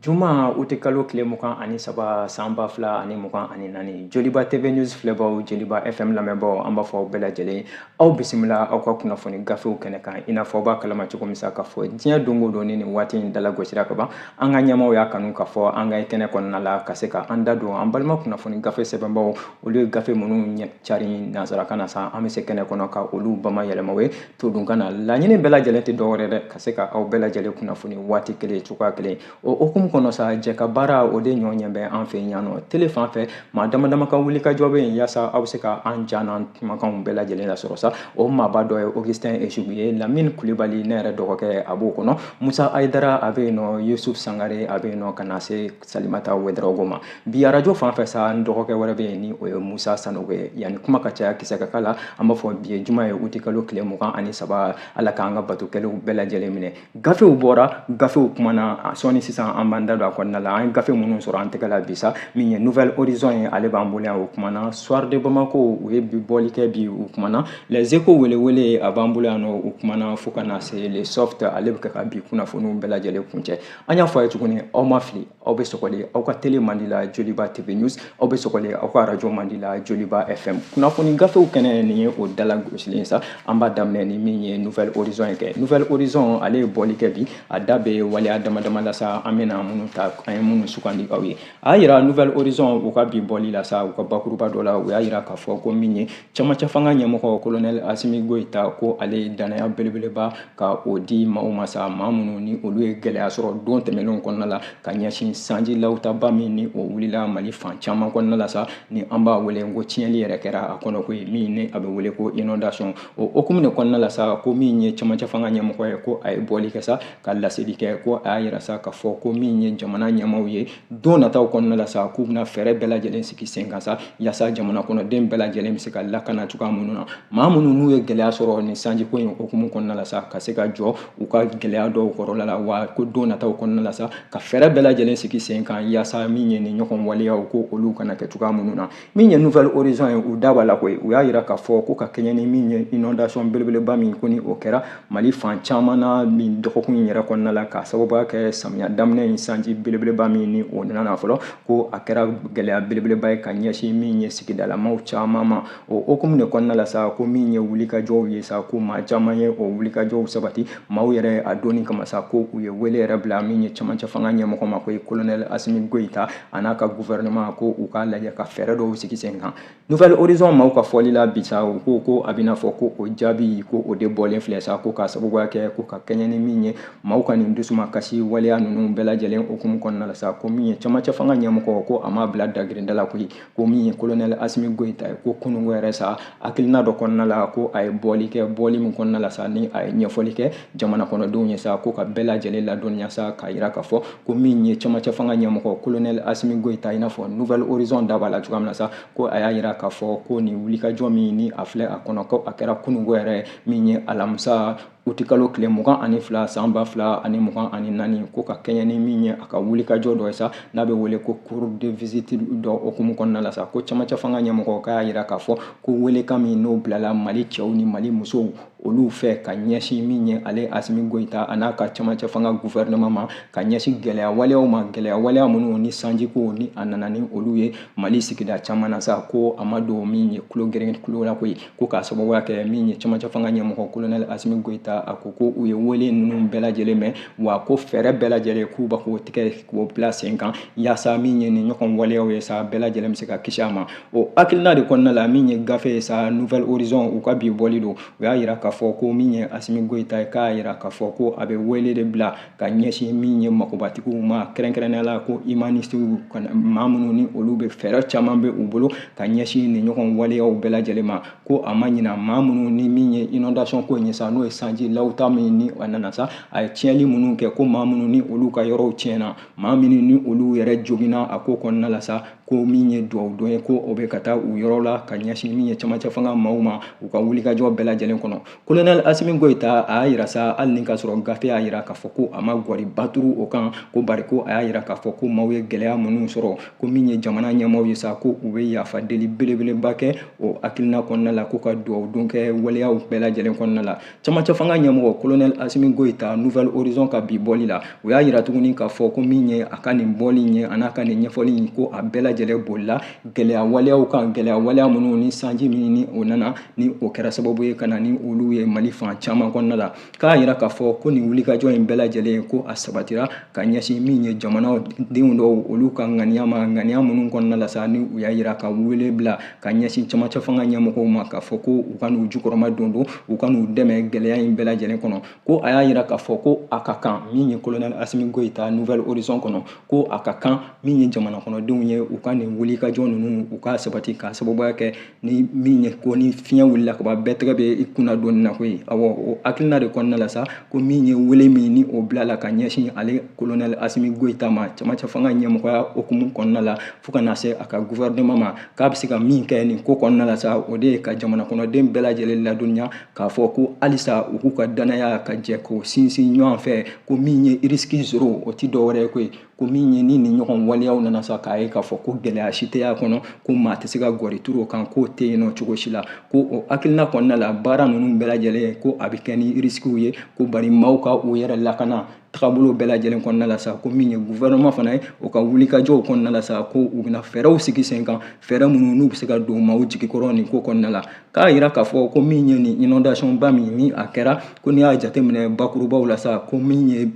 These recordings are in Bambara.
Juma utikalo tile 23 san 2024, Joliba TV News filɛbaw, Joliba FM lamɛnbaw, an b'a fɔ aw bɛɛ lajɛlen, aw bisimila aw ka kunnafoni gafew kɛnɛ kan. I n'a fɔ aw b'a kalama cogo min sa k'a fɔ diɲɛ don o don ni nin waati in dala gosira ka ban, an ka ɲɛmaaw y'a kanu k'a fɔ an ka kɛnɛ kɔnɔna la ka se ka an da don an balima kunnafoni gafe sɛbɛnbaw, olu ye gafe minnu cari nansarakan na sa, an bɛ se kɛnɛ kɔnɔ ka olu bama yɛlɛma ye todunkan na. Laɲini bɛɛ lajɛlen tɛ dɔwɛrɛ dɛ, ka se ka aw bɛɛ lajɛlen kunnafoni waati kelen, cogoya kelen. O hukumu kɔnɔ sa, jɛ ka baara o de ɲɔ ɲɛ bɛ an fɛ yan nɔ. Tele fan fɛ, maa dama dama ka wuli ka jɔ bɛ yen yaasa aw bɛ se ka an ja n'an kumakanw bɛɛ lajɛlen lasɔrɔ sa. O maaba dɔ ye Augustin Esugu ye, Lamine Kulibali, ne yɛrɛ dɔgɔkɛ, a b'o kɔnɔ, Musa Ayidara a bɛ yen nɔ, Yusuf Sangare a bɛ yen nɔ, ka na se Salimata Wedarawogo ma. Bi arajo fan fɛ sa, n dɔgɔkɛ wɛrɛ bɛ yen ni o ye Musa Sanogo ye. Yanni kuma ka caya kisɛ ka k'a la, an b'a fɔ bi ye juma ye, utikalo tile 23. Ala k'an ka bato kɛlenw bɛɛ lajɛlen minɛ. Gafew bɔra, gafew kumana sɔɔni sisan, an b'an da don a kɔnɔna la. An ye gafe minnu sɔrɔ an tɛgɛ la bi sa, min ye Nouvel Horizon ye, ale b'an bolo yan, o kumana. Soir de Bamako, u ye bi bɔli kɛ bi, u kumana. Les Échos, welewele, a b'an bolo yan nɔ, u kumana, fo ka na se Le Soft, ale bɛ kɛ ka bi kunnafoniw bɛɛ lajɛlen kuncɛ. An y'a fɔ a ye tuguni, aw ma fili, aw bɛ sɔgɔli aw ka télé mandi la Joliba TV News, aw bɛ sɔgɔli aw ka arajo mandi la Joliba FM. Kunnafoni gafew kɛnɛ, nin ye o dala gosilen sa. An b'a daminɛ ni min ye Nouvel Horizon ye kɛ. Nouvel Horizon, ale ye bɔli kɛ bi, a da bɛ waleya dama dama la sa, an bɛna minnu ta, an ye minnu sugandi aw ye. A y'a yira Nouvel Horizon u ka bi bɔli la sa, u ka bakuruba dɔ la, u y'a yira k'a fɔ ko min ye camancɛ fanga ɲɛmɔgɔ colonel Assimi Goïta, ko ale ye danaya belebeleba ka o di maaw ma sa, maa minnu ni olu ye gɛlɛya sɔrɔ don tɛmɛnenw kɔnɔna la ka ɲɛsin sanji lawutaba min ni o wulila Mali fan caman kɔnɔna la sa, ni an b'a wele ko tiɲɛli yɛrɛ kɛra a kɔnɔ koyi, min ni a bɛ wele ko inondation. O hukumu de kɔnɔna la sa, ko min ye camancɛ fanga ɲɛmɔgɔ ye, ko a ye bɔli kɛ sa ka laseli kɛ, ko a y'a yira sa k'a fɔ ko min ye jamana ɲɛmaaw ye, don nataw kɔnɔna la sa, k'u bɛna fɛɛrɛ bɛɛ lajɛlen sigi sen kan sa, yaasa jamana kɔnɔden bɛɛ lajɛlen bɛ se ka lakana cogoya minnu na, maa minnu n'u ye gɛlɛya sɔrɔ nin sanjiko in hukumu kɔnɔna la sa, ka se ka jɔ u ka gɛlɛya dɔw kɔrɔla la, wa ko don nataw kɔnɔna la sa, ka fɛɛrɛ bɛɛ lajɛlen sigi sen kan yaasa min ye nin ɲɔgɔn waleyaw, ko olu kana kɛ cogoya minnu na. Min ye Nouvel Horizon ye, u da b'a la koyi. U y'a yira k'a fɔ ko ka kɛɲɛ ni min ye inondation belebeleba min ko ni o kɛra Mali fan caman na min dɔgɔkun in yɛrɛ kɔnɔna la, k'a sababuya kɛ samiya daminɛ in sanji belebeleba min ni o nana fɔlɔ, ko a kɛra gɛlɛya belebeleba ye ka ɲɛsin min ye sigidalamaw caman ma. O hukumu de kɔnɔna la sa, ko min ye wulikajɔw ye sa, ko maa caman ye o wulikajɔw sabati, maaw yɛrɛ a donni kama sa, ko u ye wele yɛrɛ bila min ye camancɛ fanga ɲɛmɔgɔ ma, ko ye colonel Assimi Goïta a n'a ka gouvernement, ko u k'a lajɛ ka fɛɛrɛ dɔw sigi sen kan. Nouvel Horizon maaw ka fɔli la bi sa, u ko ko a bɛna fɔ ko o jaabi, ko o de bɔlen filɛ sa, ko k'a sababuya kɛ ko ka kɛɲɛ ni min ye maaw ka nin dusuma kasi waleya ninnu bɛɛ lajɛlen hukumu kɔnɔna la sa, ko min ye camancɛ fanga ɲɛmɔgɔ, ko a m'a bila dagirinda la koyi, ko min ye colonel Assimi Goïta ye, ko kununko yɛrɛ sa, hakilina dɔ kɔnɔna la, ko a ye bɔli kɛ, bɔli min kɔnɔna la sa, ni a ye ɲɛfɔli kɛ jamana kɔnɔdenw ye sa, ko ka bɛɛ lajɛlen ladɔnniya sa, k'a yira k'a fɔ ko min ye camancɛ fanga ɲɛmɔgɔ colonel Assimi Goïta, i n'a fɔ Nouvel Horizon da b'a la cogoya min na sa, ko a y'a yira k'a fɔ ko nin wulikajɔ min ni a filɛ a kɔnɔ, ko a kɛra kununko yɛrɛ, min ye alamisa utikalo tile 22 san 2024, ko ka kɛɲɛ ni min ye a ka wulikajɔ dɔ ye sa, n'a bɛ wele ko cours de visite dɔ hukumu kɔnɔna la sa, ko camancɛ fanga ɲɛmɔgɔ k'a y'a yira k'a fɔ ko welekan min n'o bilala Mali cɛw ni Mali musow olu fɛ ka ɲɛsin min ye ale Assimi Goïta a n'a ka camancɛ fanga gouvernement ma, ka ɲɛsin gɛlɛya waleyaw ma, gɛlɛya waleya minnu ni sanjiko ni a nana ni olu ye Mali sigida caman na sa, ko a ma don min ye kulo geren kulo la koyi, ko k'a sababuya kɛ min ye camancɛ fanga ɲɛmɔgɔ colonel Assimi Goïta, a ko ko u ye wele ninnu bɛɛ lajɛlen mɛn, wa ko fɛɛrɛ bɛɛ lajɛlen k'u b'a k'o tigɛ k'o bila sen kan yaasa min ye nin ɲɔgɔn waleyaw ye sa, bɛɛ lajɛlen bɛ se ka kisi a ma. O hakilina de kɔnɔna la, min ye gafe ye sa, Nouvel Horizon, u ka bi bɔli don, u y'a yira k'a fɔ ko min ye Assimi Goïta ye, k'a yira k'a fɔ ko a bɛ wele de bila ka ɲɛsin min ye makobatigiw ma, kɛrɛnkɛrɛnnenya la ko humanistew, maa minnu ni olu bɛ fɛɛrɛ caman bɛ u bolo ka ɲɛsin nin ɲɔgɔn waleyaw bɛɛ lajɛlen ma, ko a ma ɲina maa minnu ni min ye inondation ko in ye sa, n'o ye sanji lawuta min ni a nana sa, a ye tiɲɛli minnu kɛ, ko maa minnu ni olu ka yɔrɔw tiɲɛna, maa minnu ni olu yɛrɛ joginna a ko kɔnɔna la sa, ko min ye duwawu don ye, ko o bɛ ka taa u yɔrɔ la ka ɲɛsin min ye camancɛ fanga maaw ma u ka wulikajɔ bɛɛ lajɛlen kɔnɔ. Colonel Assimi Goïta a y'a yira sa, hali ni k'a sɔrɔ gafe y'a yira k'a fɔ ko a ma gwariba turu o kan, ko bari ko a y'a yira k'a fɔ ko maaw ye gɛlɛya minnu sɔrɔ, ko min ye jamana ɲɛmaaw ye sa, ko u bɛ yafa deli belebeleba kɛ o hakilina kɔnɔna la, ko ka duwawu don kɛ waleyaw bɛɛ lajɛlen kɔnɔna la. Camancɛ fanga ɲɛmɔgɔ Colonel Assimi Goïta Nouvel Horizon ka bi bɔli la, u y'a yira tuguni k'a fɔ ko min ye a ka nin bɔli in ye, a n'a ka nin ɲɛfɔli in, ko a bɛɛ lajɛlen bolila gɛlɛya waleyaw kan, gɛlɛya waleya minnu ni sanji min ni o nana ni o kɛra sababu ye ka na ni olu ye Mali fan caman kɔnɔna la. K'a yira k'a fɔ ko nin wulikajɔ in bɛɛ lajɛlen ko a sabatira ka ɲɛsin min ye jamanadenw dɔw olu ka ŋaniya ma, ŋaniya minnu kɔnɔna la sa ni u y'a yira ka wele bila ka ɲɛsin camancɛ fanga ɲɛmɔgɔw ma k'a fɔ ko u ka n'u jukɔrɔma don don, u ka n'u dɛmɛ gɛlɛya in bɛɛ lajɛlen kɔnɔ. Ko a y'a yira k'a fɔ ko a ka kan min ye Colonel Assimi Goïta Nouvel Horizon kɔnɔ, ko a ka kan min ye jamana kɔnɔdenw ye u ka nin wulikajɔ ninnu u ka sabati k'a sababuya kɛ ni min ye ko ni fiɲɛ wulila ka ban bɛɛ tɛgɛ bɛ i kunna donni na koyi. Awɔ, o hakilina de kɔnɔna la sa, ko min ye wele min ni o bilala ka ɲɛsin ale Colonel Assimi Goïta ma camancɛ fanga ɲɛmɔgɔya hukumu kɔnɔna la fo ka na se a ka gouvernement ma, k'a bɛ se ka min kɛ nin ko kɔnɔna la sa, o de ye ka jamana kɔnɔden bɛɛ lajɛlen ladɔnniya k'a fɔ ko halisa u k'u ka danaya ka jɛ k'o sinsin ɲɔgɔn fɛ, ko min ye risque zéro o ti dɔwɛrɛ ye koyi, ko min ye ni nin ɲɔgɔn waleyaw nana sa k'a ye k'a fɔ ko gɛlɛya si tɛ y'a kɔnɔ, ko maa tɛ se ka gɔri turu o kan, k'o tɛ yen nɔ cogo si la. Ko o hakilina kɔnɔna la baara ninnu bɛɛ lajɛlen ko a bɛ kɛ ni risques ye, ko bari maaw ka u yɛrɛ lakana tagabolo bɛɛ lajɛlen kɔnɔna la sa, ko min ye gouvernement fana ye o ka wulikajɔw kɔnɔna la sa, ko u bɛna fɛɛrɛw sigi sen kan, fɛɛrɛ minnu n'u bɛ se ka don maaw jigi kɔrɔ nin ko kɔnɔna la. K'a yira k'a fɔ ko min ye nin inondation ba min ni a kɛra, ko n'i y'a jateminɛ bakurubaw la sa, ko min ye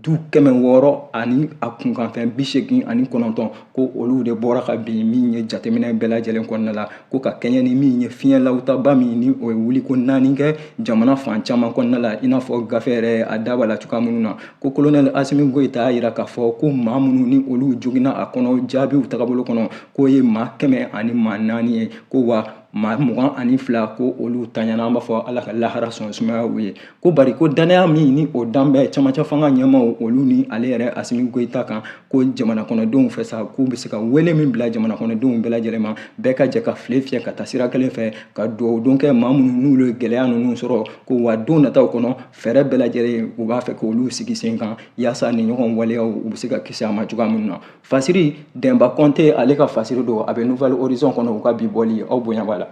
du 600 ani a kunkanfɛn 89 ko olu de bɔra ka bin min ye jateminɛ bɛɛ lajɛlen kɔnɔna la, ko ka kɛɲɛ ni min ye fiɲɛ lawutaba min ni o ye wuliko 4 kɛ jamana fan caman kɔnɔna la, i n'a fɔ gafe yɛrɛ a da b'a la cogoya minnu na. Ko Colonel Assimi Goïta y'a yira k'a fɔ ko maa minnu ni olu joginna a kɔnɔ jaabiw tagabolo kɔnɔ, k'o ye maa 100 ani maa 4 ye, ko wa maa 22 ko olu taɲana, an b'a fɔ Ala ka lahara sɔn sumaya u ye. Ko bari ko danaya min ni o dan bɛ camancɛ fanga ɲɛmaaw olu ni ale yɛrɛ Assimi Goïta kan, ko jamana kɔnɔdenw fɛ sa, k'u bɛ se ka wele min bila jamana kɔnɔdenw bɛɛ lajɛlen ma, bɛɛ ka jɛ ka file fiyɛ ka taa sira kelen fɛ ka duwawu don kɛ maa minnu n'olu ye gɛlɛya ninnu sɔrɔ, ko wa don nataw kɔnɔ fɛɛrɛ bɛɛ lajɛlen u b'a fɛ k'olu sigi sen kan yaasa nin ɲɔgɔn waleyaw u bɛ se ka kisi a ma cogoya minnu na. Fasiri Denba Kɔnte ale ka fasiri don, a bɛ Nouvel Horizon kɔnɔ u ka bi bɔli, aw bonya b'a la.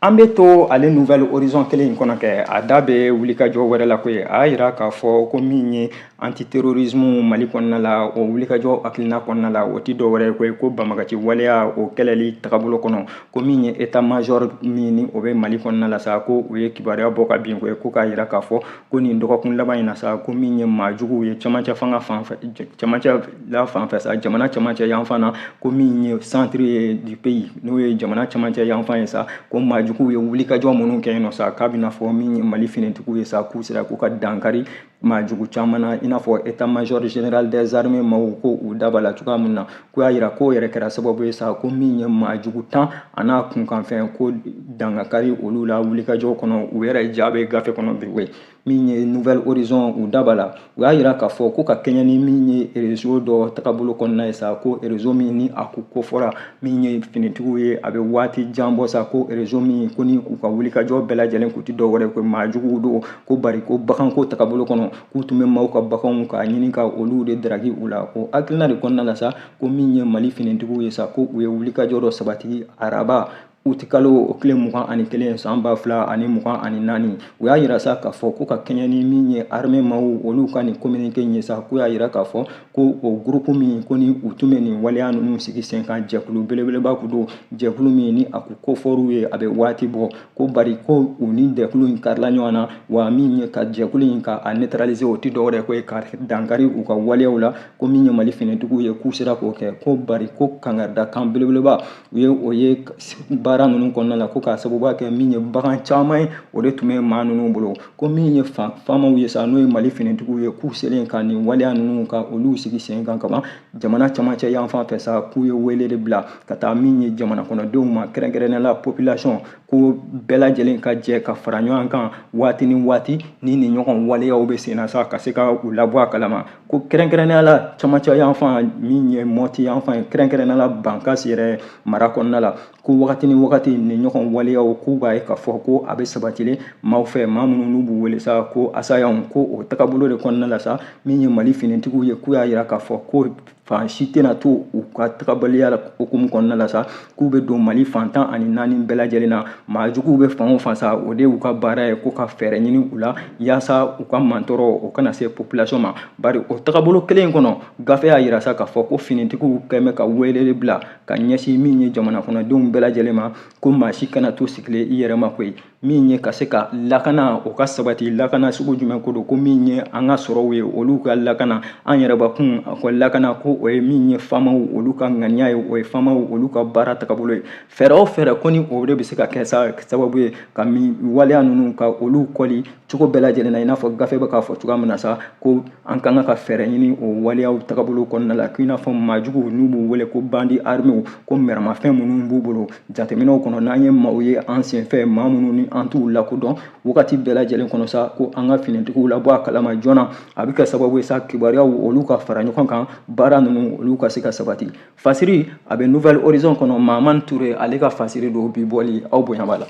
An bɛ to ale Nouvel Horizon kelen in kɔnɔ kɛ, a da bɛ wulikajɔ wɛrɛ la koyi. A y'a yira k'a fɔ ko min ye antiterrorisme Mali kɔnɔna la, o wulikajɔ hakilina kɔnɔna la, o ti dɔwɛrɛ ye koyi, ko banbagaci waleya o kɛlɛli tagabolo kɔnɔ, ko min ye état major min ni o bɛ Mali kɔnɔna la sa, ko u ye kibaruya bɔ ka bin koyi, ko k'a yira k'a fɔ ko nin dɔgɔkun laban in na sa, ko min ye maa juguw ye camancɛ fanga fan fɛ, camancɛ la fan fɛ sa, jamana camancɛ yanfan na, ko min ye centre ye du pays, n'o ye jamana camancɛ yanfan ye sa, ko maa juguw ye wulikajɔ minnu kɛ yen nɔ sa, k'a bɛna fɔ min ye Mali finitigiw ye sa, k'u sera k'u ka dankari maa jugu caman na, i n'a fɔ état major général des armées maaw ko u da b'a la cogoya min na, ko y'a yira k'o yɛrɛ kɛra sababu ye sa, ko min ye maa jugu 10 a n'a kunkanfɛn ko dankari olu la wulikajɔ kɔnɔ, u yɛrɛ ja bɛ gafe kɔnɔ bi koyi. Min ye Nouvel Horizon u da b'a la, u y'a yira k'a fɔ ko ka kɛɲɛ ni min ye réseau dɔ tagabolo kɔnɔna ye sa, ko réseau min ni a ko fɔra min ye finitigiw ye a bɛ waati jan bɔ sa, ko réseau min ko ni u ka wulikajɔ bɛɛ lajɛlen k'u ti dɔwɛrɛ ko maa juguw don, ko bari ko baganko tagabolo kɔnɔ k'u tun bɛ maaw ka baganw k'a ɲini ka olu de daraki u la. O hakilina de kɔnɔna la sa, ko min ye Mali finitigiw ye sa, ko u ye wulikajɔ dɔ sabati araba utikalo o tile 21 san 2024. U y'a yira sa k'a fɔ ko ka kɛɲɛ ni min ye armée maaw olu ka nin communiqué in ye sa, k'u y'a yira k'a fɔ ko o groupe min ko ni u tun bɛ nin waleya ninnu sigi sen kan, jɛkulu belebeleba kun don, jɛkulu min ni a ko kofɔr'u ye a bɛ waati bɔ, ko bari ko u ni jɛkulu in karila ɲɔgɔn na, wa min ye ka jɛkulu in ka a neutraliser o ti dɔwɛrɛ ko ye ka dankari u ka waleyaw la, ko min ye Mali finitigiw ye k'u sera k'o kɛ, ko bari ko kangaridakan belebeleba u ye o ye baara baara ninnu kɔnɔna la, ko k'a sababuya kɛ min ye bagan caman ye o de tun bɛ maa ninnu bolo. Ko min ye faamaw ye sa, n'o ye Mali finitigiw ye, k'u selen ka nin waleya ninnu ka olu sigi sen kan kaban jamana camancɛ yanfan fɛ sa, k'u ye wele de bila ka taa min ye jamana kɔnɔdenw ma, kɛrɛnkɛrɛnnenya la population, ko bɛɛ lajɛlen ka jɛ ka fara ɲɔgɔn kan waati ni waati ni nin ɲɔgɔn waleyaw bɛ sen na sa, ka se ka u labɔ a kalama. Ko kɛrɛnkɛrɛnnenya la camancɛ yanfan min ye Mɔti yanfan ye, kɛrɛnkɛrɛnnenya la Bankasi yɛrɛ mara kɔnɔna la, ko wagati ni wagati nin ɲɔgɔn waleyaw k'u b'a ye k'a fɔ ko a bɛ sabatilen maaw fɛ, maa minnu n'u b'u wele sa ko asayanw, ko o tagabolo de kɔnɔna la sa, min ye Mali finitigiw ye, k'u y'a yira k'a fɔ ko fan si tɛna to u ka tagabaliya la hukumu kɔnɔna la sa, k'u bɛ don Mali fan 14 bɛɛ lajɛlen na. Maa juguw bɛ fan o fan sa, o de y'u ka baara ye, ko ka fɛɛrɛ ɲini u la yaasa u ka mantɔɔrɔ o kana se population ma. Bari o tagabolo kelen in kɔnɔ, gafe y'a yira sa k'a fɔ ko finitigiw kɛn bɛ ka wele bila ka ɲɛsin min ye jamana kɔnɔdenw bɛɛ lajɛlen ma, ko maa si kana to sigilen i yɛrɛ ma koyi, min ye ka se ka lakana o ka sabati. Lakana sugu jumɛn ko don? Ko min ye an ka sɔrɔw ye, olu ka lakana, an yɛrɛbakun a ka lakana, ko o ye min ye faamaw olu ka ŋaniya ye, o ye faamaw olu ka baara tagabolo ye. Fɛɛrɛ o fɛɛrɛ ko ni o de bɛ se ka kɛ sa sababu ye ka min waleya ninnu ka olu kɔli cogo bɛɛ lajɛlen na, i n'a fɔ gafe bɛ k'a fɔ cogoya min na sa, ko an ka kan ka fɛɛrɛ ɲini o waleyaw tagabolo kɔnɔna la, k'i n'a fɔ maajuguw n'u b'u wele ko bandits armés, ko mɛrɛmafɛn minnu b'u bolo jateminɛw kɔnɔ, n'an ye maaw ye an senfɛ, maa minnu ni an t'u lakodɔn wagati bɛɛ lajɛlen kɔnɔ sa, ko an ka finitigiw labɔ a kalama joona, a bɛ kɛ sababu ye sa kibaruyaw olu ka fara ɲɔgɔn kan, baara ninnu olu ka se ka sabati. Fasiri a bɛ Nouvel Horizon kɔnɔ, Mahamani Ture ale ka fasiri don bi bɔli, aw bonya b'a la.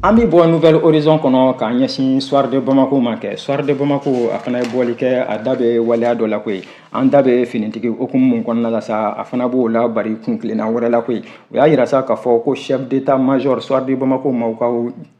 An bɛ bɔ Nouvel Horizon kɔnɔ k'an ɲɛsin Soir de Bamako ma kɛ. Soir de Bamako a fana ye bɔli kɛ, a da bɛ waleya dɔ la koyi. An da bɛ finitigi hukumu mun kɔnɔna la sa, a fana b'o la bari kun kelenna wɛrɛ la koyi. O y'a yira sa k'a fɔ ko chef d'état-major, Soir de Bamako maaw ka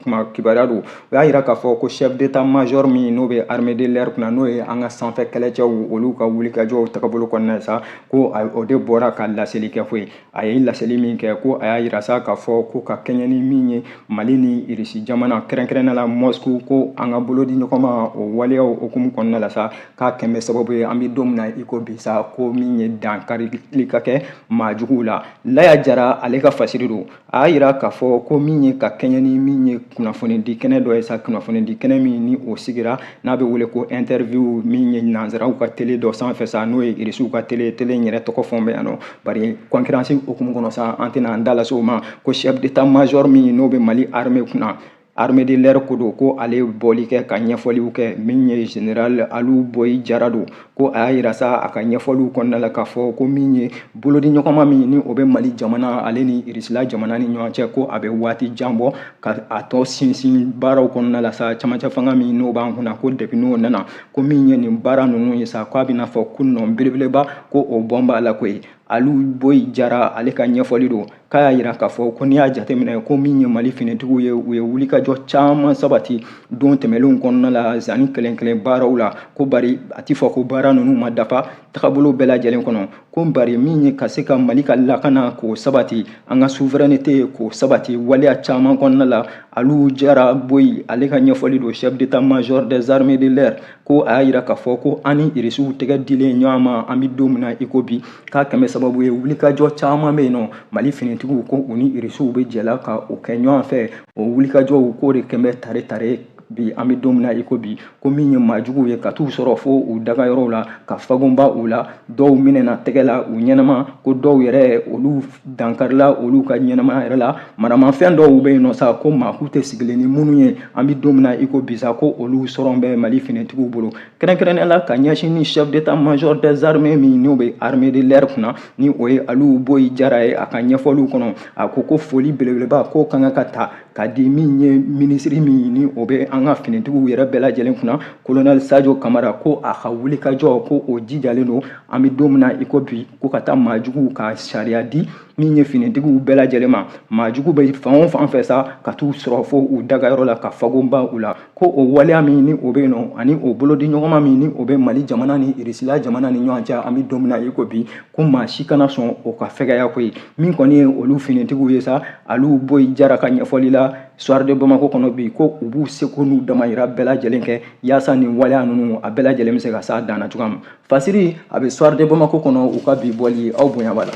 kuma kibaruya don, o y'a yira k'a fɔ ko chef d'état-major min n'o bɛ armée de l'air kunna, n'o ye an ka sanfɛ kɛlɛcɛw olu ka wulikajɔw tagabolo kɔnɔna ye sa, ko o de bɔra ka laseli kɛ koyi. A ye laseli min kɛ, ko a y'a yira sa k'a fɔ ko ka kɛɲɛ ni min ye Mali ni Irisi jamana, kɛrɛnkɛrɛnnenya la Moscou, ko an ka bolo di ɲɔgɔn ma o waleyaw hukumu kɔnɔna la sa, k'a kɛn bɛ sababu ye an bɛ don min na i ko bi sa, ko min ye dankarili ka kɛ maa juguw la. Laya Jara ale ka fasiri don, a y'a yira k'a fɔ ko min ye ka kɛɲɛ ni min ye kunnafonidi kɛnɛ dɔ ye sa, kunnafonidi kɛnɛ min ni o sigira n'a bɛ wele ko interview, min ye nanzaraw ka télé dɔ sanfɛ sa, n'o ye Irisiw ka télé, télé in yɛrɛ tɔgɔ fɔn bɛ yan nɔ, bari concurrence hukumu kɔnɔ sa, an tɛna an da lase o ma. Ko chef d'état-major min n'o bɛ Mali armée kunna, armée de l'air ko don, ko ale bɔli kɛ ka ɲɛfɔliw kɛ, min ye général Alu Boyi Jara don, ko a y'a yira sa a ka ɲɛfɔliw kɔnɔna la k'a fɔ ko min ye bolodi ɲɔgɔnma min ni o bɛ Mali jamana ale ni Irisila jamana ni ɲɔgɔn cɛ, ko a bɛ waati jan bɔ ka a tɔ sinsin baaraw kɔnɔna la sa, camancɛ fanga min n'o b'an kunna, ko depuis n'o nana, ko min ye nin baara ninnu ye sa, k'a bɛna fɔ ko nɔ belebeleba ko o bɔn b'a la koyi. Alu Boyi Jara ale ka ɲɛfɔli don, k'a y'a yira k'a fɔ ko n'i y'a jateminɛ ko min ye Mali finitigiw ye, u ye wulikajɔ caman sabati don tɛmɛnlenw kɔnɔna la zanni kelen kelen baaraw la, ko bari a ti fɔ ko baara ninnu ma dafa tagabolo bɛɛ lajɛlen kɔnɔ, ko bari min ye ka se ka Mali ka lakana k'o sabati, an ka souveraineté k'o sabati waleya caman kɔnɔna la. Alu Jara Boyi ale ka ɲɛfɔli don, chef d'état-major des armées de l'air, ko a y'a yira k'a fɔ ko an ni Irisiw tɛgɛ dilen ɲɔgɔn ma an bɛ don min na i ko bi, k'a kɛmɛ sababu ye wulikajɔ caman bɛ yen nɔ Mali finitigiw ko u ni Irisiw bɛ jɛ la ka o kɛ ɲɔgɔn fɛ, o wulikajɔw k'o de kɛn bɛ tare tare bi an bɛ don min na i ko bi, ko min ye maajuguw ye ka t'u sɔrɔ fo u dagayɔrɔw la ka fagunba u la, dɔw minɛna tɛgɛ la u ɲɛnama, ko dɔw yɛrɛ olu dankarila olu ka ɲɛnamaya yɛrɛ la. Maramafɛn dɔw bɛ yen nɔ sa, ko maa k'u tɛ sigilen ni minnu ye an bɛ don min na i ko bi sa, ko olu sɔrɔ bɛ Mali finitigiw bolo, kɛrɛnkɛrɛnnenya la ka ɲɛsin ni chef d'état-major des armées min n'o bɛ armée de l'air kunna, ni o ye Alu Boyi Jara ye. A ka ɲɛfɔliw kɔnɔ, a ko ko foli belebeleba k'o kan ka ta ka di min ye minisiri min ni o bɛ an ka finitigiw yɛrɛ bɛɛ lajɛlen kunna, colonel Sadio Kamara, ko a ka wulikajɔ ko o jijalen don an bɛ don min na i ko bi, ko ka taa maajuguw ka sariya di Min ye finitigiw bɛɛ lajɛlen ma, maajugu bɛ fan o fan fɛ sa, ka t'u sɔrɔ fo u dagayɔrɔ la ka fagonba u la. Ko o waleya min ni o bɛ yen nɔ, ani o bolodi ɲɔgɔnma min ni o bɛ Mali jamana ni Irisila jamana ni ɲɔgɔn cɛ, an bɛ don min na i ko bi, ko maa si kana sɔn o ka fɛgɛya koyi. Min kɔni ye olu finitigiw ye sa, Alu Boyi Jara ka ɲɛfɔli la Soir de Bamako kɔnɔ bi, ko u b'u seko n'u damayira bɛɛ lajɛlen kɛ yaasa nin waleya ninnu a bɛɛ lajɛlen bɛ se ka s'a dan na cogoya min. Fasiri a bɛ Soir de Bamako kɔnɔ, u ka bi bɔli, aw bonya b'a la.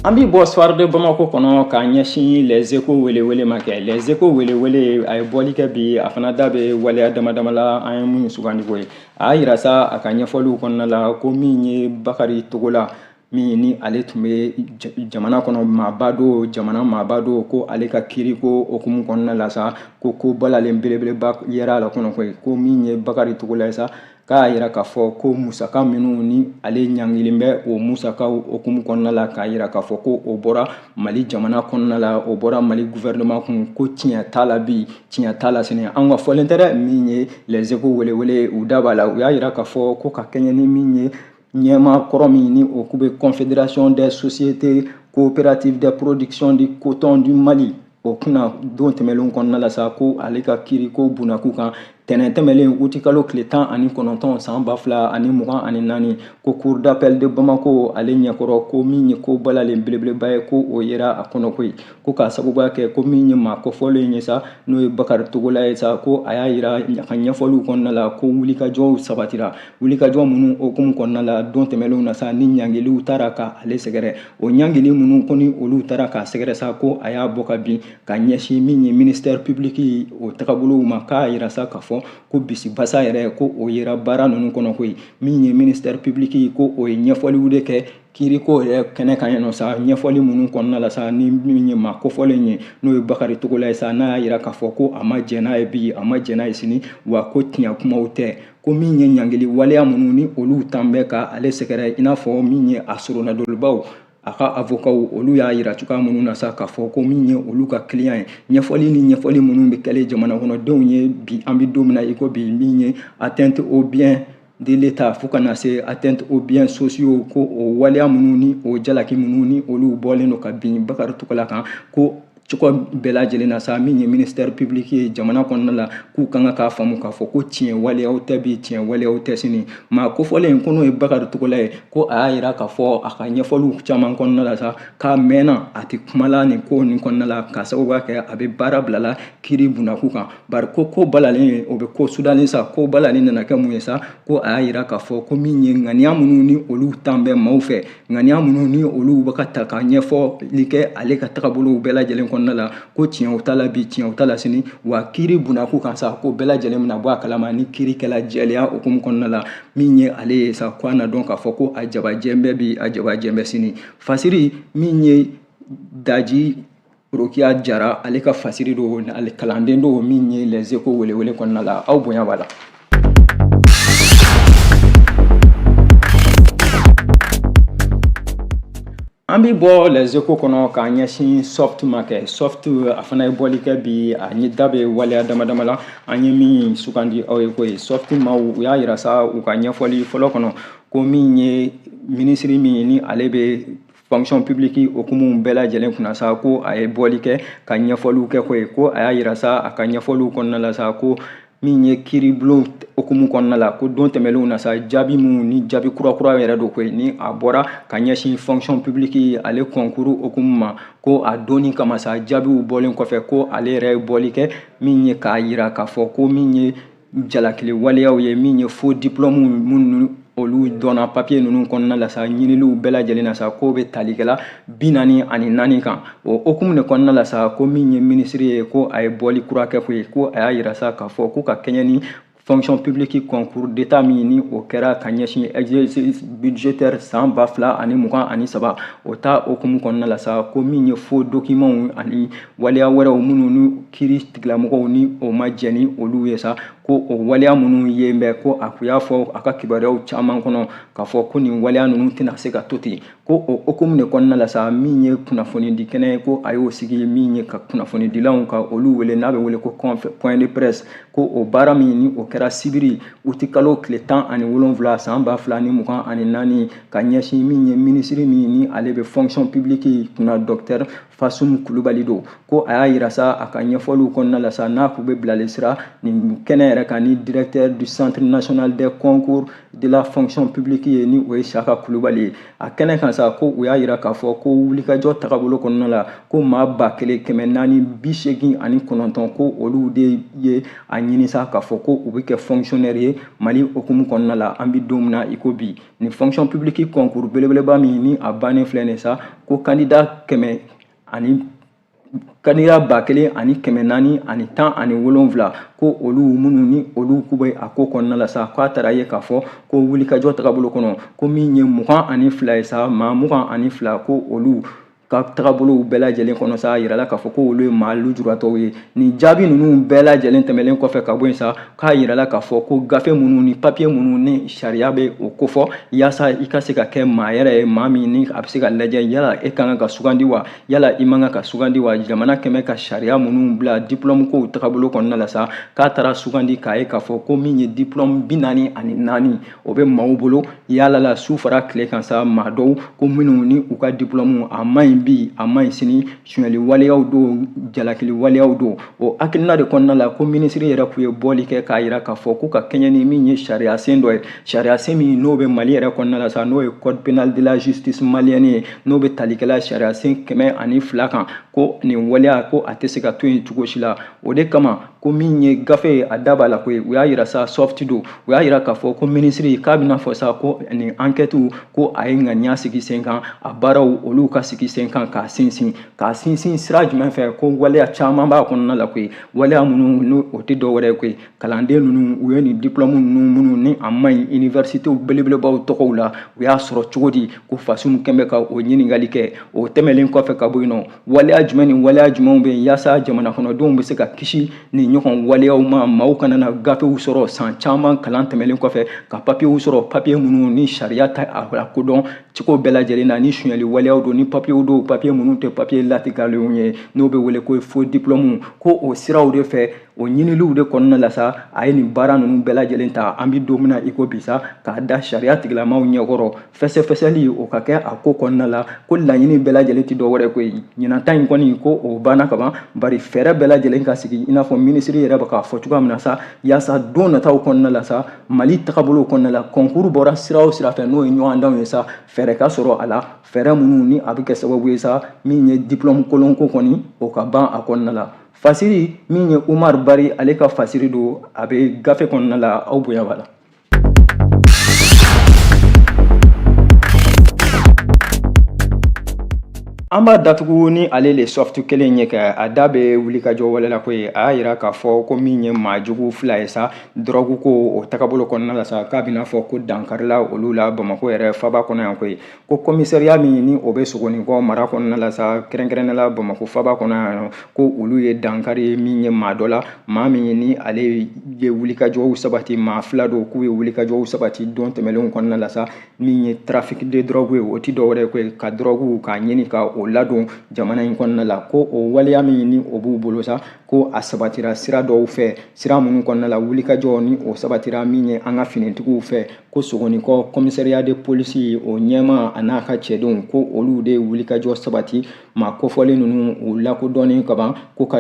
An bi bɔ Soir de Bamako kɔnɔ k'a ɲɛsin Les Échos welewele ma kɛ. Les Échos welewele a ye bɔli kɛ bi, a fana da bɛ waleya dama dama la an ye mun sugandi ko ye. A y'a yira sa a ka ɲɛfɔliw kɔnɔna la ko min ye Bakari Togola min ni ale tun bɛ jamana kɔnɔ maaba don, jamana maaba don, ko ale ka kiiri ko hukumu kɔnɔna la sa, ko balalen belebeleba yera a la kɔnɔ koyi. Ko min ye Bakari Togola ye sa, k'a yira k'a fɔ ko musaka minnu ni ale ɲangilen bɛ o musakaw hukumu kɔnɔna la, k'a yira k'a fɔ ko o bɔra Mali jamana kɔnɔna la, o bɔra Mali gouvernement kun, ko tiɲɛ t'a la bi, tiɲɛ t'a la sini. An ka fɔlen tɛ dɛ, min ye Les Échos welewele u da b'a la. U y'a yira k'a fɔ ko ka kɛɲɛ ni min ye ɲɛmaa kɔrɔ min ni o k'u bɛ Confédération des sociétés coopératives de production du coton du Mali, o kunna don tɛmɛnlenw kɔnɔna la sa, ko ale ka kiiri ko bunakun kan tɛnɛn tɛmɛlen utikalo tile 19 san 2024, ko cour d'appel de Bamako ale ɲɛkɔrɔ, ko min ye ko balalen belebeleba ye, ko o yera a kɔnɔ koyi. Ko k'a sababuya kɛ ko min ye maa kɔfɔlen ye sa, n'o ye Bakari Togola ye sa, ko a y'a yira a ka ɲɛfɔliw kɔnɔna la ko wulikajɔw sabatira, wulikajɔ minnu hukumu kɔnɔna la don tɛmɛnlenw na sa, ni ɲangiliw taara ka ale sɛgɛrɛ. O ɲangili minnu ko ni olu taara k'a sɛgɛrɛ sa, ko a y'a bɔ ka bin ka ɲɛsin min ye ministère public o tagabolow ma. K'a yira sa k'a fɔ ko bisibasa yɛrɛ ko o yera baara ninnu kɔnɔ koyi. Min ye ministère public, ko o ye ɲɛfɔliw de kɛ kiiriko yɛrɛ kɛnɛ kan yen nɔ sa, ɲɛfɔli minnu kɔnɔna la sa, ni min ye maa kofɔlen ye, n'o ye Bakari Togola ye sa, n'a y'a yira k'a fɔ ko a ma jɛn n'a ye bi, a ma jɛn n'a ye sini, wa ko tiɲɛ kumaw tɛ. Ko min ye ɲangili waleya minnu ni olu tan bɛ ka ale sɛgɛrɛ, i n'a fɔ min ye a soronadolibaw, a ka avocats, olu y'a yira cogoya minnu na sa k'a fɔ ko min ye olu ka client ye, ɲɛfɔli ni ɲɛfɔli minnu bɛ kɛlen jamana kɔnɔdenw ye bi, an bɛ don min na i ko bi, min ye atteinte au bien de l'État fo ka na se atteinte aux biens sociaux, ko o waleya minnu ni o jalaki minnu ni olu bɔlen don ka bin Bakari Togola kan, ko cogo bɛɛ lajɛlen na sa, min ye ministère public ye jamana kɔnɔna la, k'u kan k'a faamu k'a fɔ ko tiɲɛ waleyaw tɛ bi, tiɲɛ waleyaw tɛ sini. Maa kofɔlen ko n'o ye Bakari Togola ye, ko a y'a yira k'a fɔ a ka ɲɛfɔliw caman kɔnɔna la sa, k'a mɛnna a tɛ kuma la nin ko nin kɔnɔna la, k'a sababuya kɛ a bɛ baara bila la kiiri bunakun kan. Bari ko balalen o bɛ ko sudalen sa. Ko balalen nana kɛ mun ye sa? Ko a y'a yira k'a fɔ ko min ye ŋaniya minnu ni olu tan bɛ maaw fɛ, ŋaniya minnu ni olu bɛ ka ta ka ɲɛfɔli kɛ ale ka tagabolow bɛɛ lajɛlen kɔnɔna la, ko tiɲɛw t'a la bi, tiɲɛw t'a la sini, wa kiiri bunakun kan sa, ko bɛɛ lajɛlen bɛna bɔ a kalama ni kiiri kɛla jɛlenya hukumu kɔnɔna la. Min ye ale ye sa, ko a na dɔn k'a fɔ ko a jabajɛ bɛ bi, a jabajɛ bɛ sini. Fasiri min ye Daji Rokiya Jara, ale ka fasiri don, ale kalanden don, min ye Les Échos welewele kɔnɔna la, aw bonya b'a la. An bɛ bɔ Les Échos kɔnɔ k'a ɲɛsin Soft ma kɛ. Soft a fana ye bɔli kɛ bi, a ɲɛ da bɛ waleya dama dama la an ye min sugandi aw ye ko ye. Soft maaw u y'a yira sa u ka ɲɛfɔli fɔlɔ kɔnɔ ko min ye minisiri min ni ale bɛ fonction publique hukumu bɛɛ lajɛlen kunna sa, ko a ye bɔli kɛ ka ɲɛfɔliw kɛ ko ye. Ko a y'a yira sa a ka ɲɛfɔliw kɔnɔna la sa, ko min ye kiiribulon hukumu kɔnɔna la, ko don tɛmɛnlenw na sa, jaabi minnu ni jaabi kurakura yɛrɛ don koyi, ni a bɔra ka ɲɛsin fonction publique ale concours hukumu ma, ko a donni kama sa, jaabiw bɔlen kɔfɛ, ko ale yɛrɛ ye bɔli kɛ min ye k'a yira k'a fɔ ko min ye jalakili waleyaw ye, min ye faux diplôme minnu olu dɔnna papiye ninnu kɔnɔna la sa, ɲiniliw bɛɛ lajɛlen na sa, k'o bɛ tali kɛla 44 kan. O hukumu de kɔnɔna la sa, ko min ye minisiri ye, ko a ye bɔli kura kɛ koyi. Ko a y'a yira sa k'a fɔ ko ka kɛɲɛ ni fonction publique concours d'état min ni o kɛra ka ɲɛsin exercice budgétaire san 2023, o ta hukumu kɔnɔna la sa, ko min ye faux documents ani waleya wɛrɛw minnu ni kiiri tigilamɔgɔw ni o ma jɛn ni olu ye sa, ko o waleya minnu ye bɛ, ko a kun y'a fɔ a ka kibaruyaw caman kɔnɔ k'a fɔ ko nin waleya ninnu tɛna se ka to ten. Ko o hukumu de kɔnɔna la sa, min ye kunnafonidi kɛnɛ ye, ko a y'o sigi min ye ka kunnafonidilaw ka olu wele, n'a bɛ wele ko point de presse, Ko o baara min ni o kɛra sibiri utikalo tile 17 san 2024, ka ɲɛsin min ye minisiri min ni ale bɛ fonction publique kunna, docteur Fasum Kulubali don. Ko a y'a yira sa a ka ɲɛfɔliw kɔnɔna la sa, n'a k'u bɛ bilalen sira nin kɛnɛ yɛrɛ kan ni directeur du Centre national des concours de la fonction publique ye, ni o ye Saka Kulubali ye. A kɛnɛ kan sa, ko u y'a yira k'a fɔ ko wulikajɔ tagabolo kɔnɔna la, ko maa 1489, ko olu de ye a ɲini sa k'a fɔ ko u bɛ kɛ fonctionnaire ye Mali hukumu kɔnɔna la. An bɛ don min na i ko bi, nin fonction publique concours belebeleba min ni a bannen filɛ nin sa, ko candidat kɛmɛ ani candidat 1417, ko olu minnu ni olu k'u bɛ a ko kɔnɔna la sa, k'a taara ye k'a fɔ ko wulikajɔ tagabolo kɔnɔ, ko min ye 22 ye sa, maa 22, ko olu ka tagabolow bɛɛ lajɛlen kɔnɔ sa, a yirala k'a fɔ ko olu ye maa lujuratɔw ye. Nin jaabi ninnu bɛɛ lajɛlen tɛmɛlen kɔfɛ ka bɔ yen sa, k'a yirala k'a fɔ ko gafe minnu ni papiye minnu ni sariya bɛ o kofɔ yaasa i ka se ka kɛ maa yɛrɛ ye, maa min ni a bɛ se ka lajɛ yala e ka kan ka sugandi wa, yala i man kan ka sugandi wa, jamana kɛmɛ ka sariya minnu bila diplôme kow tagabolo kɔnɔna la sa, k'a taara sugandi k'a ye k'a fɔ ko min ye diplôme 44, o bɛ maaw bolo yala la su fara tile kan sa, maa dɔw ko minnu ni u ka diplôme a man ɲi bi, a man ɲi sini, sonyali waleyaw don, jalakili waleyaw don. O hakilina de kɔnɔna la, ko minisiri yɛrɛ k'u ye bɔli kɛ k'a yira k'a fɔ ko ka kɛɲɛ ni min ye sariya sen dɔ ye, sariya sen min n'o bɛ Mali yɛrɛ kɔnɔna la sa, n'o ye code pénal de la justice malienne ye, n'o bɛ talikɛla sariya sen 102 kan, ko nin waleya ko a tɛ se ka to yen cogo si la. O de kama, ko min ye gafe ye, a da b'a la koyi, u y'a yira sa soft don. U y'a yira k'a fɔ ko minisiri k'a bɛna fɔ sa ko nin enquête, ko a ye ŋaniya sigi sen kan, a baaraw olu ka sigi sen kan k'a sinsin. K'a sinsin sira jumɛn fɛ? Ko waleya caman b'a kɔnɔna la koyi, waleya minnu n'o o tɛ dɔwɛrɛ ye koyi, kalanden ninnu u ye nin diplôme ninnu minnu ni a man ɲi université belebelebaw tɔgɔw la, u y'a sɔrɔ cogo di? Ko Fasum kɛn bɛ ka o ɲininkali kɛ. O tɛmɛlen kɔfɛ ka bɔ yen nɔ, waleya jumɛn ni waleya jumɛnw bɛ yen yaasa jamana kɔnɔdenw bɛ se ka kisi nin ɲɔgɔn waleyaw ma, maaw kana na gafew sɔrɔ san caman kalan tɛmɛlen kɔfɛ, ka papiyew sɔrɔ, papiye minnu ni sariya ta a kodɔn cogo bɛɛ lajɛlen na, ni sonyali waleyaw don, ni papiyew don, papiye minnu tɛ papiye latikalenw ye, n'o bɛ wele ko faux diplôme. Ko o siraw de fɛ, o ɲiniliw de kɔnɔna la sa, a ye nin baara ninnu bɛɛ lajɛlen ta. An bɛ don min na i ko bi sa, k'a da sariya tigilamaw ɲɛkɔrɔ, fɛsɛfɛsɛli o ka kɛ a ko kɔnɔna la. Ko laɲini bɛɛ lajɛlen tɛ dɔwɛrɛ koyi, ɲinan ta in kɔni, ko o banna kaban, bari fɛɛrɛ bɛɛ lajɛlen ka sigi, i n'a fɔ minisiri yɛrɛ bɛ k'a fɔ cogoya min na sa, yaasa don nataw kɔnɔna la sa, Mali tagabolo kɔnɔna la, concours bɔra sira o sira fɛ, n'o ye ɲɔgɔndanw ye sa, fɛɛrɛ ka sɔrɔ a la, fɛɛrɛ minnu ni a bɛ kɛ sababu ye sa, min ye diplôme kolonko kɔni, o ka ban a kɔnɔna la. Fasiri min ye Umar Bari, ale ka fasiri don, a bɛ gafe kɔnɔna la, aw bonya b'a la. An b'a datugu ni ale le soft kelen ye kɛ a da bɛ wulikajɔ wale la koyi. A y'a yira k'a fɔ ko min ye maa jugu fila ye sa, dɔrɔgu ko o tagabolo kɔnɔna la sa, k'a bɛna fɔ ko dankarila olu la Bamakɔ yɛrɛ faba kɔnɔ yan koyi. Ko commissariat min ni o bɛ Sogonikɔ mara kɔnɔna la sa, kɛrɛnkɛrɛnnenya la Bamakɔ faba kɔnɔ yan, ko olu ye dankari min ye maa dɔ la, maa min ni ale ye wulikajɔw sabati, maa fila don, k'u ye wulikajɔw sabati don tɛmɛnlenw kɔnɔna la sa, min ye trafic de drogue ye, o ti dɔwɛrɛ ye koyi, ka drogue k'a ɲini ka o ladon jamana in kɔnɔna la. Ko o waleya min ni o b'u bolo sa, ko a sabatira sira dɔw fɛ, sira minnu kɔnɔna la wulikajɔ ni o sabatira min ye an ka finitigiw fɛ. Ko Sogonikɔ commissariat de police o ɲɛmaa a n'a ka cɛdenw, ko olu de ye wulikajɔ sabati maa kofɔlen ninnu u lakodɔnnen kaban, ko ka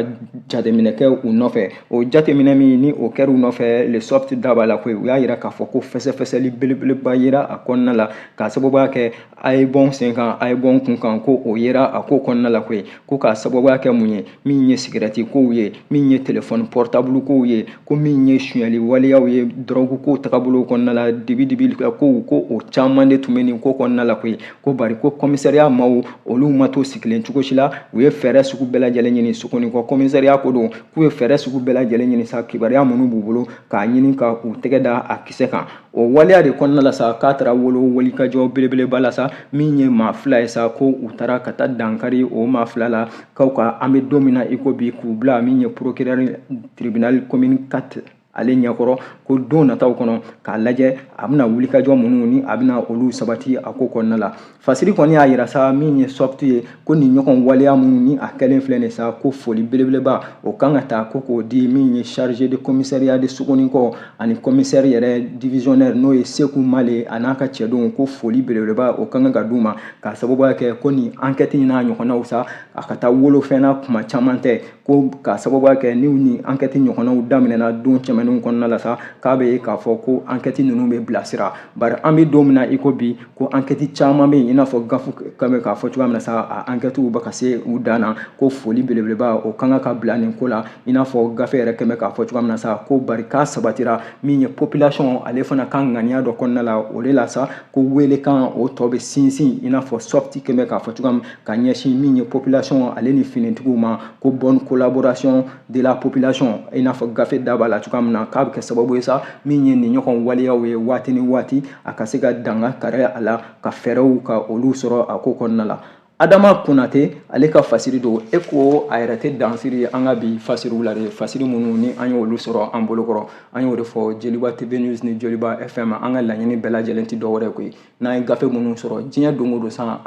jateminɛ kɛ u nɔfɛ. O jateminɛ min ni o kɛra u nɔfɛ, le soft da b'a la koyi, u y'a yira k'a fɔ ko fɛsɛfɛsɛli belebeleba yera a kɔnɔna la, k'a sababuya kɛ a ye bɔn sen kan, a ye bɔn kun kan, ko o yera a ko kɔnɔna la koyi. Ko k'a sababuya kɛ mun ye? Min ye sigirɛti kow ye, min ye telefɔni portable kow ye, ko min ye sonyali waleyaw ye dɔrɔgu ko tagabolo kɔnɔna la, dibi dibi kow, ko o caman de tun bɛ nin ko kɔnɔna la koyi. Ko bari ko commissariat maaw olu ma to sigilen cogo si la, u ye fɛɛrɛ sugu bɛɛ lajɛlen ɲini. Sogonikɔ commissariat ko don, k'u ye fɛɛrɛ sugu bɛɛ lajɛlen ɲini sa, kibaruya minnu b'u bolo k'a ɲini ka u tɛgɛ da a kisɛ kan. O waleya de kɔnɔna la sa, k'a taara wolo wulikajɔ belebeleba la sa, min ye maa fila ye sa, ko u taara ka taa dankari o maa fila la, k'aw ka an bɛ don min na i ko bi, k'u bila min ye procureur tribunal commune 4 Ale ɲɛkɔrɔ ko don nataw kɔnɔ k'a lajɛ a bɛna wulikajɔ minnu ni a bɛna olu sabati a ko kɔnɔna la. Fasiri kɔni y'a yira sa, min ye SOPT ye, ko nin ɲɔgɔn waleya minnu ni a kɛlen filɛ nin sa, ko foli belebeleba o kan ka ta ko k'o di min ye chargé de commissariat de Sogonikɔ ani commissaire yɛrɛ divisionnaire, n'o ye Seku Male a n'a ka cɛdenw, ko foli belebeleba o kan ka d'u ma, k'a sababuya kɛ ko nin enquête in n'a ɲɔgɔnnaw sa, a ka taa wolofɛn na kuma caman tɛ, ko k'a sababuya kɛ ni nin enquête ɲɔgɔnnaw daminɛna don tɛmɛnenw kɔnɔna la sa, k'a bɛ k'a fɔ ko enquête ninnu bɛ bilasira. Bari an bɛ don min na i ko bi, ko enquête caman bɛ yen, i n'a fɔ gafu kan bɛ k'a fɔ cogoya min na sa, a enquête bɛ ka se u dan na, ko foli belebeleba o kan ka bila nin ko la, i n'a fɔ gafe yɛrɛ kɛmɛ k'a fɔ cogoya min na sa, ko bari k'a sabatira min ye population ale fana ka ŋaniya dɔ kɔnɔna la. O de la sa, ko welekan o tɔ bɛ sinsin, i n'a fɔ SOPT kɛmɛ k'a fɔ cogoya min, ka ɲɛsin min ye population ale ni finitigiw ma, ko bonne collaboration de la population, i n'a fɔ gafe da b'a la cogoya min na, k'a bɛ kɛ sababu ye sa, min ye nin ɲɔgɔn waleyaw ye waati ni waati, a ka se ka danga kari a la, ka fɛɛrɛw ka olu sɔrɔ a ko kɔnɔna la. Adama Konate ale ka fasiri don. E ko a yɛrɛ tɛ dansiri an ka bi fasiriw la dɛ. Fasiri minnu ni an y'olu sɔrɔ an bolokɔrɔ, an y'o de fɔ Joliba TV News ni Joliba FM, an ka laɲini bɛɛ lajɛlen tɛ dɔwɛrɛ koyi. N'an ye gafe minnu sɔrɔ diɲɛ don o don san,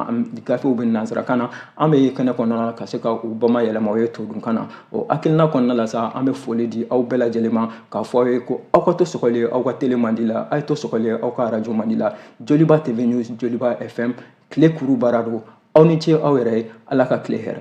gafew bɛ nansarakan na, an bɛ kɛnɛ kɔnɔna ka se ka u bama yɛlɛma o ye todunkan na. O hakilina kɔnɔna la sa, an bɛ foli di aw bɛɛ lajɛlen ma, k'a fɔ aw ye ko aw ka to sɔgɔlen aw ka télé mandi la, a ye to sɔgɔlen aw ka arajo mandi la, Joliba TV News, Joliba FM, tile kuru baara don. Aw ni ce aw yɛrɛ ye. Ala ka tile hɛrɛ.